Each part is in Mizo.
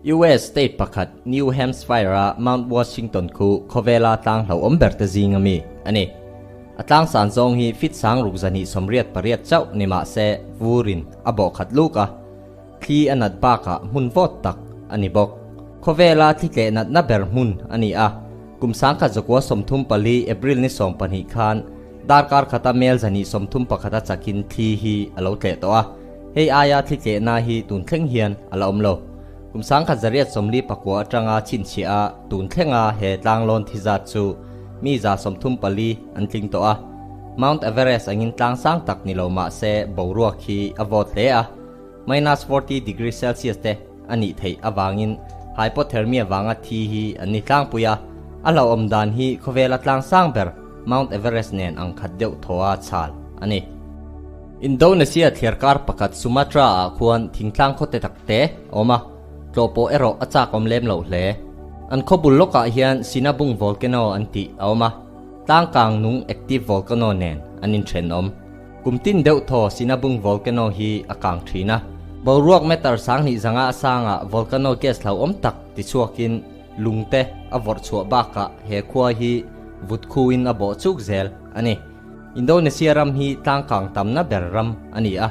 US state pakhat New Hampshire-a Mount Washington khu khawvela tlang hlauhawm ber te zing ami a ni. A tlang san zawng hi feet sang ruk zahnih 88 chauh ni mah se vurin a bawh khat luk a, thli a nat bakah hmun vawt tak a ni bawk. Khawvela thli tleh natna ber hmun a ni a, kum 1934 April ni 12 khan darkar khata mel 231 a chakin thli hi a lo tleh tawh a. Hei aia thli tlehna hi tun thleng hian a la awm lo. Kum 1949 atanga chhinchhiah a tun thlenga he tlanglawn thi zat chu mi 34 an tling tawh a. Mount Everest angin tlang sang tak ni lo mah se boruak hi a vawt hle a, minus 40 degree Celsius te a nih theih avangin hypothermia vanga thi hi an ni tlangpui a. A hlauhawm dan hi khawvela tlang sang ber Mount Everest nen ang khat deuh thaw a chhal a ni. Indonesia thliarkar pakhat Sumatra ah khuan thingtlang khawte tak te a awm a, tlawhpawh erawh a chak awm lem loh hle. An khawbul lawkah hian Sinabung Volcano an tih a awm a, tlangkang nung active volcano nen an inthenawm. Kum tin deuh thaw Sinabung Volcano hi a kang thin a, boruak meter 2000 a sangah volcano gas hlauhawm tak tichhuakin lungte a vawrh chhuah bakah he khua hi vut khuin a bawh chuk zel a ni. Indonesia ram hi tlangkang tamna ber ram a ni a,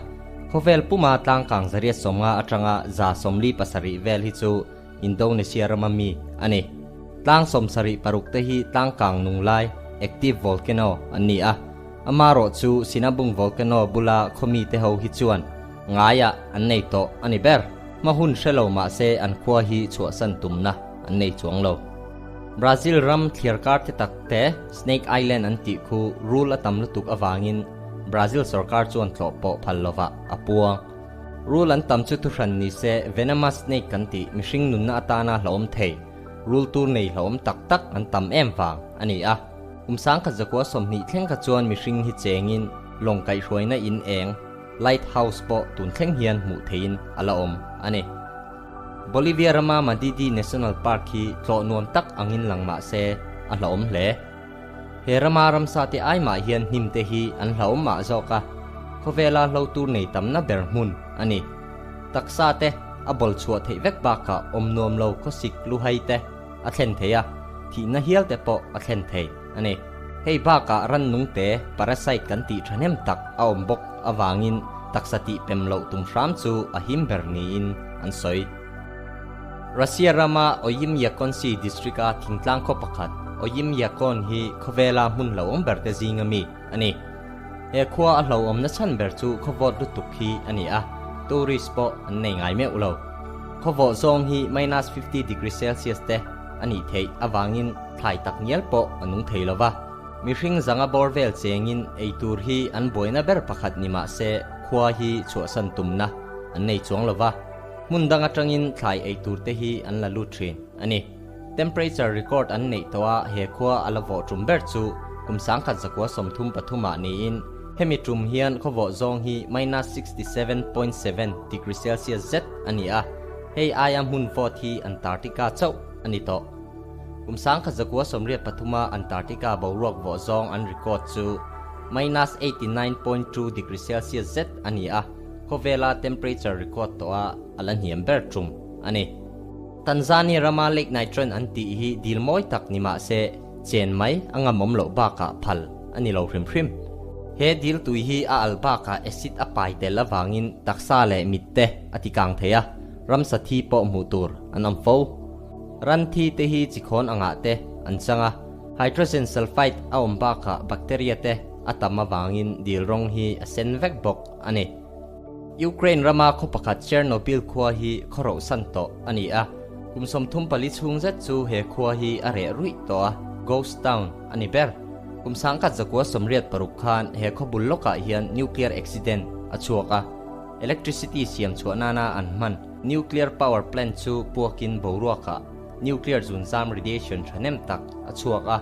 khawvel puma tlangkang 150 atanga 147 vel hi chu Indonesia rama mi a ni. Tlang 76 te hi tlangkang nung lai, active volcano, an ni a. Amarawh chu Sinabung volcano bula khawmi te ho hi chuan ngaiah an nei tawh a ni ber. Hma hun hre lo mah se an khua hi chhuahsan tumna an nei chuang lo. Brazil ram thliarkar te tak te Snake Island an tih khu rul a tam lutuk avangin Brazil sorkar chuan tlawh pawh phal lovah a puang. Rul an tam chu thuhran ni se venomous snake kan tih mihring nunna atana hlauhawm thei, rul tur nei hlauhawm tak tak an tam em vang a ni a. Kum 1920 thleng kha chuan mihring hi chengin lawng kaihhruaina in eng, lighthouse, pawh tun thleng hian hmuh theihin a la awm a ni. Bolivia rama Madidi National Park hi tlawh nuam tak angin lang mah se a hlauhawm hle. He rama ramsa te ai mah hian hnim te hi an hlauhawm mah zawk a, khawvela hlo tur nei tamna ber hmun a ni. Taksa te a bawl chhuah theih vek bakah awm nuam lo khawsik luhai te a thlen thei a, thihna hial te pawh a thlen thei a ni. Hei bakah rannung te parasite kan tih thahnem tak a awm bawk avangin taksa tih pem loh tum hram chu a him ber niin an sawi. Russia rama Oymyakonsky district-a thingtlang khaw pakhat Oymyakon hi khawvela hmun hlauhawm ber te zinga mi a ni. He khua a hlauhawmna chhan ber chu khawvawt lutuk hi a ni a, tourist pawh an nei ngai meuh lo. Khawvawh zawng hi minus 50 degree Celsius te a nih theih avangin thlai tak ngial pawh a nung thei lo va. Mihring zanga bawr vel chengin ei tur hi an buaina ber pakhat ni mah se khua hi chhuahsan tumna an nei chuang lo va, hmun dang atangin thlai ei tur te hi an la lut thin a ni. Temperature record an neih tawh a, he khua a la vawh tum ber chu kum 1933 ah niin hemi tum hian khawvawh zawng hi minus 67.7 degree Celsius zet a ni a, hei aia hmun vawt hi Antarctica chauh a ni tawh. Kum 1983 a Antarctica boruak vawh zawng an record chu minus 89.2 degree Celsius zet a ni a, khawvela temperature record tawh a a la hniam ber tum a ni. Tanzania rama Lake Natron an tih hi dil mawi tak ni mah se chen mai a ngamawm loh bakah phal a ni lo hrim hrim. He dil tui hi a al bakah acid a pai tel avangin taksa leh mit te a ti kang thei a, ramsa thi pawh hmuh tur an awm fo. Ran thi te hi chikhawn angah te an chang a, hydrogen sulfide a awm bakah bacteria te a tam avangin dil rawng hi a sen vek bawk a ni. Ukraine rama khaw pakhat Chernobyl khua hi khawrohsan tawh a ni a, kum 34 chhung zet chu he khua hi a reh ruih tawh a, ghost town a ni ber. Kum 1986 khan he khawbul lawkah hian nuclear accident a chhuak a, electricity siam chhuah nana an hman nuclear power plant chu puakin boruakah nuclear zunzam radiation thahnem tak a chhuak a,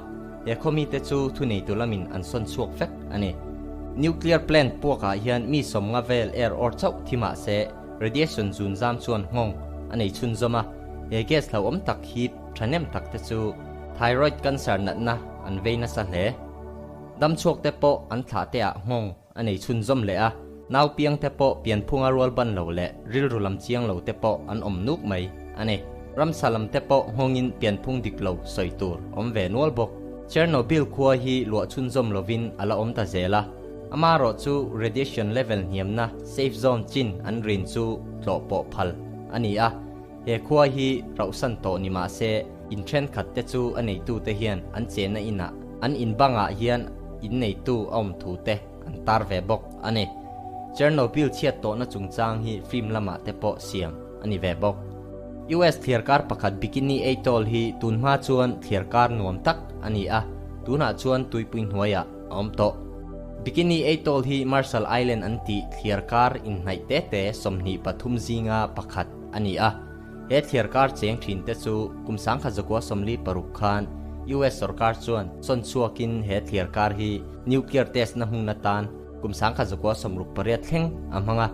he khaw mite chu thuneitu lamin an sawn chhuak vek a ni. Nuclear plant puakah hian mi 50 vel air or chauh thi mah se radiation zunzam chuan nghawng a nei chhunzawm a, he gas hlauhawm tak hip thahnem tak te chu thyroid cancer natna an vei nasa hle. Damchhuak te pawh an thlah te ah nghawng a nei chhunzawm leh a, nau piang te pawh pianphunga rual ban lo leh rilru lam chiang lo te pawh an awm nuk mai a ni. Ramsa lam te pawh nghawngin pianphung dik lo sawi tur awm ve nual bawk. Chernobyl khua hi luah chhunzawm lovin a la awm ta zel a, amaherawh chu radiation level hniamna safe zone chin an rin chu tlawh pawh phal a ni a, he khua hi rauhsan tawh ni mah se in thenkhat te chu a neitute hian an chenna inah an in bangah hian in neitu a awm thu te an tar ve bawk a ni. Chernobyl chhiat tawhna chungchang hi film lamah te pawh siam a ni ve bawk. US thliarkar pakhat Bikini Atoll hi tunhma chuan thliarkar nuam tak a ni a, tunah chuan tuipui hnuaiah a awm tawh. Bikini Atoll hi Marshall Island an tih thliarkar inhnaih te te 23 zinga pakhat a ni a. He thliarkar cheng thin te chu kum 1946 khan US sorkar chuan sawn chhuakin he thliarkar hi nuclear test na hmun atan kum 1968 thleng a hmang a,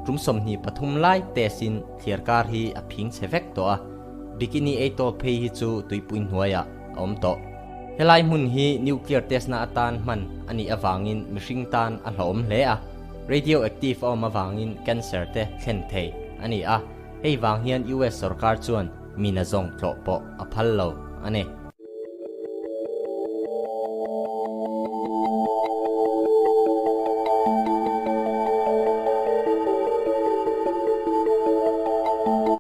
tum 23 lai test in thliarkar hi a phing chhe vek tawh a, Bikini Atoll phei hi chu tuipui hnuaiah a awm tawh. Helai hmun hi nuclear test na atan hman a nih avangin mihring tan a hlauhawm hle a, radioactive a awm avangin cancer te thlen thei a ni a, hei vang hian US sorkar chuan mina zawng tlawh pawh a phal lo a ni.